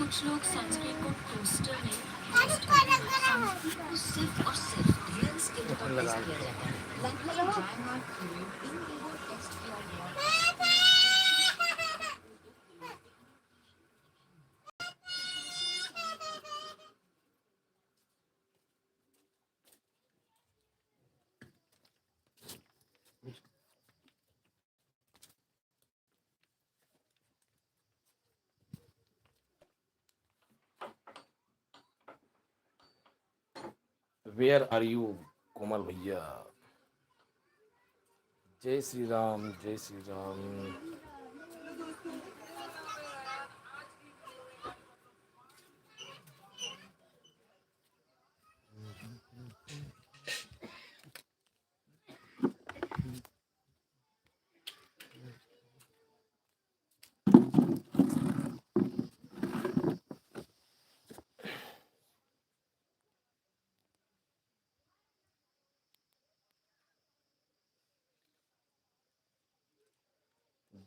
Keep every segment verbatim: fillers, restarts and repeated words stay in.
कुछ लोग संस्कृत को टोस्टर में रोस्ट करते हैं। संस्कृत को सिर्फ और सिर्फ रियल स्किन पर टेस्ट किया जाता है। लंदन में जायमार्ट क्रीम इन वीवो टेस्ट किया गया। Where are you, कोमल भैया? जय श्री राम, जय श्री राम।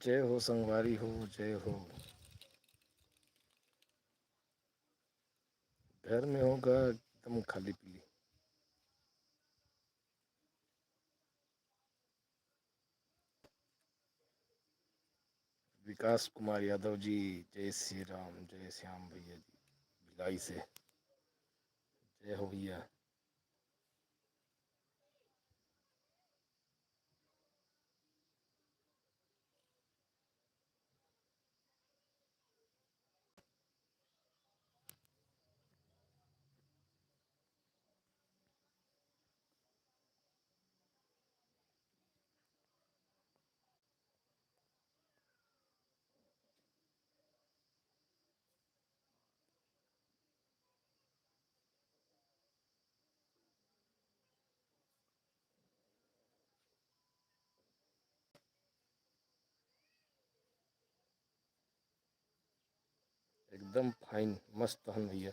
जय हो संगवारी हो, जय हो। घर में होगा एकदम खाली पीली। विकास कुमार यादव जी, जय श्री राम, जय श्याम भैया जी, भिलाई से। जय हो भैया। एकदम फाइन, मस्त हन भैया।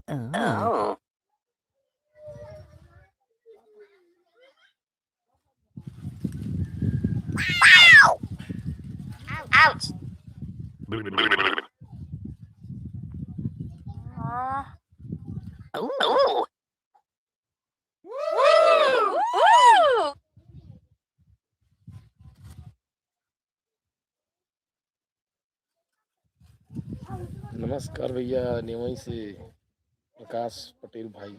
Oh. नमस्कार भैया, नेवई से प्रकाश पटेल भाई।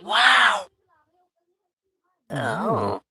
Wow. Oh.